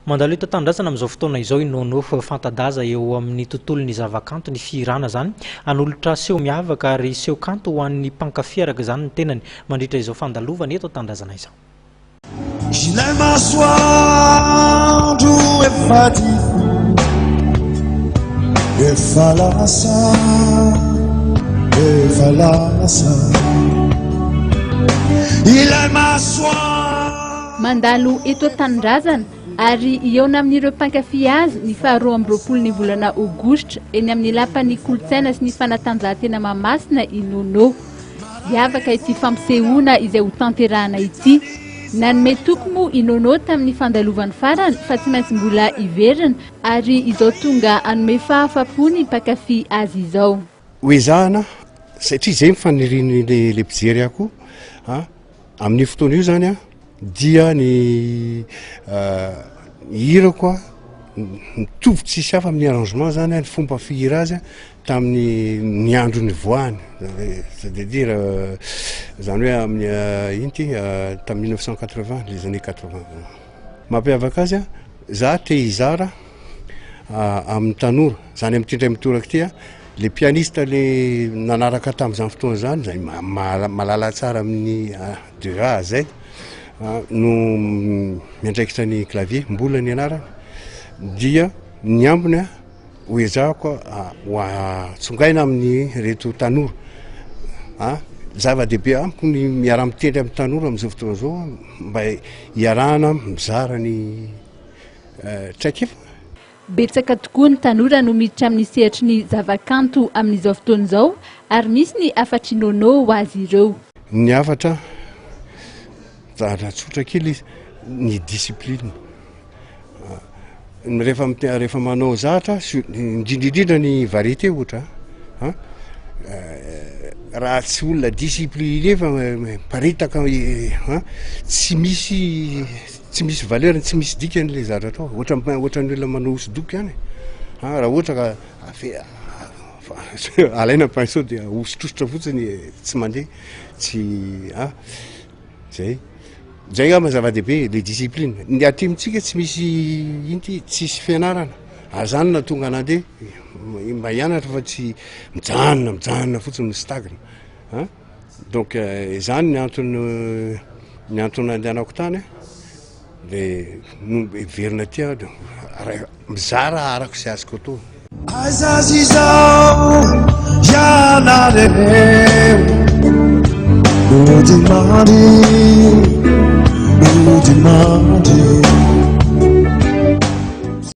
Mandalo eto an-tanindrazana amin'izao fotoana izao i Nono, fanta-daza eo amin'ny tontolon'ny zavakanto, ny fihirana izany. Hanolotra seho miavaka ary seho kanto ho an'ny mpankafy araka izany ny tenany mandritra izao fandalovany eto an-tanindrazana izao. Ilay masoandro efa dify, efa lasa, efa lasa. Ilay masoandro. Mandalo eto an-tanindrazana ary hihaona amin'ireo mpankafy azy ny faha 22 ny volana aogositra eny amin'ny lapan'ny kolontsaina sy ny fanatanjahantena Mahamasina i Nono. Hiavaka ity fampisehoana izay hotanterahana ity. Nanome toky moa i Nono tamin'ny fandalovany farany fa tsy maintsy mbola hiverina ary izao tonga hanome fahafapo ny mpankafy azy izao. Hoezahana satria izay ny fanirian'ilay mpijery ahy koa a. Amin'io fotoana io zany a dia ny hirako a mitovy tsisy hafa amin'ny arrangement zany a, ny fomba fihira azy a tamin'ny ny andro nivoahany, c'est à dire zany hoe amin'ny ino ty tamin'ny 1980, les années 80. Mampiavaka azy a, za te hizara amin'ny tanora, zany amin'ity indray mitoraka ity a, le pianiste le nanaraka tamin'izany fotoana izany, zay mahalala tsara amin'ny de A à Z no miandraikitra ny clavier, Mbola ny anarany, dia ny ambiny a ho ezahako ho tsongaina amin'ireto tanora a. Zava-dehibe amiko ny miara-mitendry amin'ny tanora amin'izao fotoana izao mba hiarahana mizara ny traikefa. Betsaka tokoa ny tanora no miditra amin'ny sehatry ny zavakanto amin'izao fotoana izao ary misy ny hafatr'i Nono ho azy ireo. Ny hafatra, zavatra tsotra kely izy, ny discipline. Rehefa rehefa manao zatra, indrindra indrindra ny variété ohatra an, raha tsy olona discipliné fa miparitaka an, tsy misy. Tsy misy valeur-ny, tsy misy dikany le zavatra atao, ohatra ohatran'ny olona manao hosodoko ihany e, an raha ohatra ka alaina pinceau de ahosotrosotra fotsiny tsy mandeha, tsy an zay, zay angamba zava-dehibe le discipline, ny aty amintsika tsy misy ino ty tsisy fianarana, ary zany no nahatonga anah ndeha mba hianatra fa tsy mijanona mijanona fotsiny mi-stagne an. Donc izany ny antony ny antony nandehanako tany de miverina aty aho de mizara araka izay azoko atao. Aiza azy izao ianareo nodimandry nodimandry.